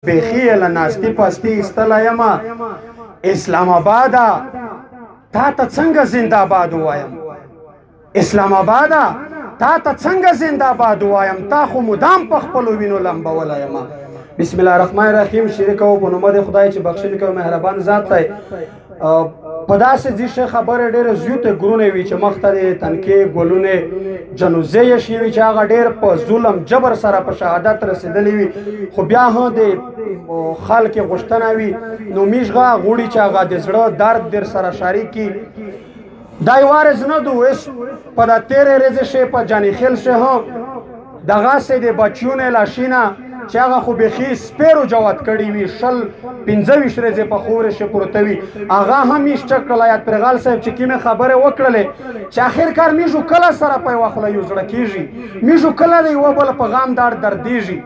بیخي یې له ناستي پاستي ایستلی یم. اسلام آباده تا ته څنګه زنده آباد ووایم؟ اسلام آباده تا ته څنګه زنده آباد ووایم؟ تا خو مدام په خپلو وینو لمبولی یم. بسم الله الرحمن الرحیم. شریک او په نوم د خدای چې بخښونکی او مهربان ذات دی. په داسې ځای خبرې ډېرې زیوتې ګرونې وي چې مخته دې تنکې ګلونې جنوزې یې شوي وي چې هغه ډېر په ظلم جبر سره په شهادت رسېدلی وي، خو بیا هم د خلک غوښتنه وي نو میږغه غوړي چې هغه د زړه درد در سره شریک کړي. دا یوارز نه دو اس په دا تېرې ورځې شي په جاني خیل شي هم دغسې د بچیونې لاشینه چې هغه خو بیخي سپیرو جوات کړي وي، 20 25 ورځې په خورې شي پروته وي، هغه هم یې چک کړله. یاد پرغال صاحب چې کومې خبرې وکړلې چې اخر کار میږو کله سره په یوه خوله یو زړه کېږي، میږو کله د یوه بل په غم دار دردېږي.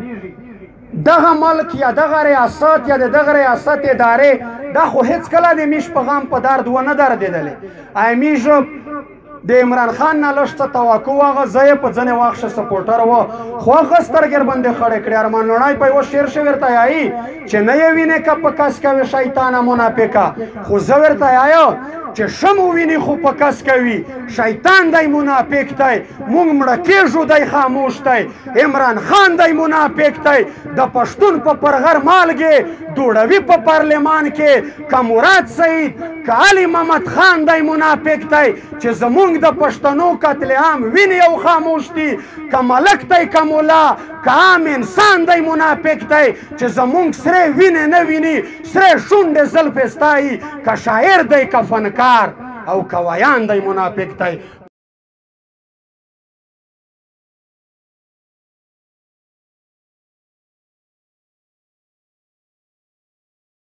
دغه ملک یا دغه ریاست یا د دغه ریاست ادارې دا خو هېڅکله د میش په غم په درد ونه دردېدلې. آی میږ د عمران خان نه لږ څه توقع وه، هغه زه یې په ځینې وخت ښه سپورټر و، خو هغه سترګې ورباندې خړې کړې. ارمان لوڼی په یوه شعر کښې ورته یایي چې نه یې وینې که په کس کوې شیطانه منافقه، خو زه ورته یایم چې ښه مو ویني خو په کس کوي، شیطان دی منافق دی، مونږ مړه کېږو دی خاموش دی، عمران خان دی منافق دی، د پښتون په پرغر مالګې دوړوي په پارلمان کې، که مراد سعید که علي محمد خان دی منافق دی، چې زمونږ د پښتنو قتل عام ویني او خاموش دي، که ملک دی که مولا که عام انسان دی منافق دی، چې زمونږ سرې وینې نه ویني سرې شونډې زلفې ستایي، که شاعر دی که فنکار او که ویان دی منافق دی.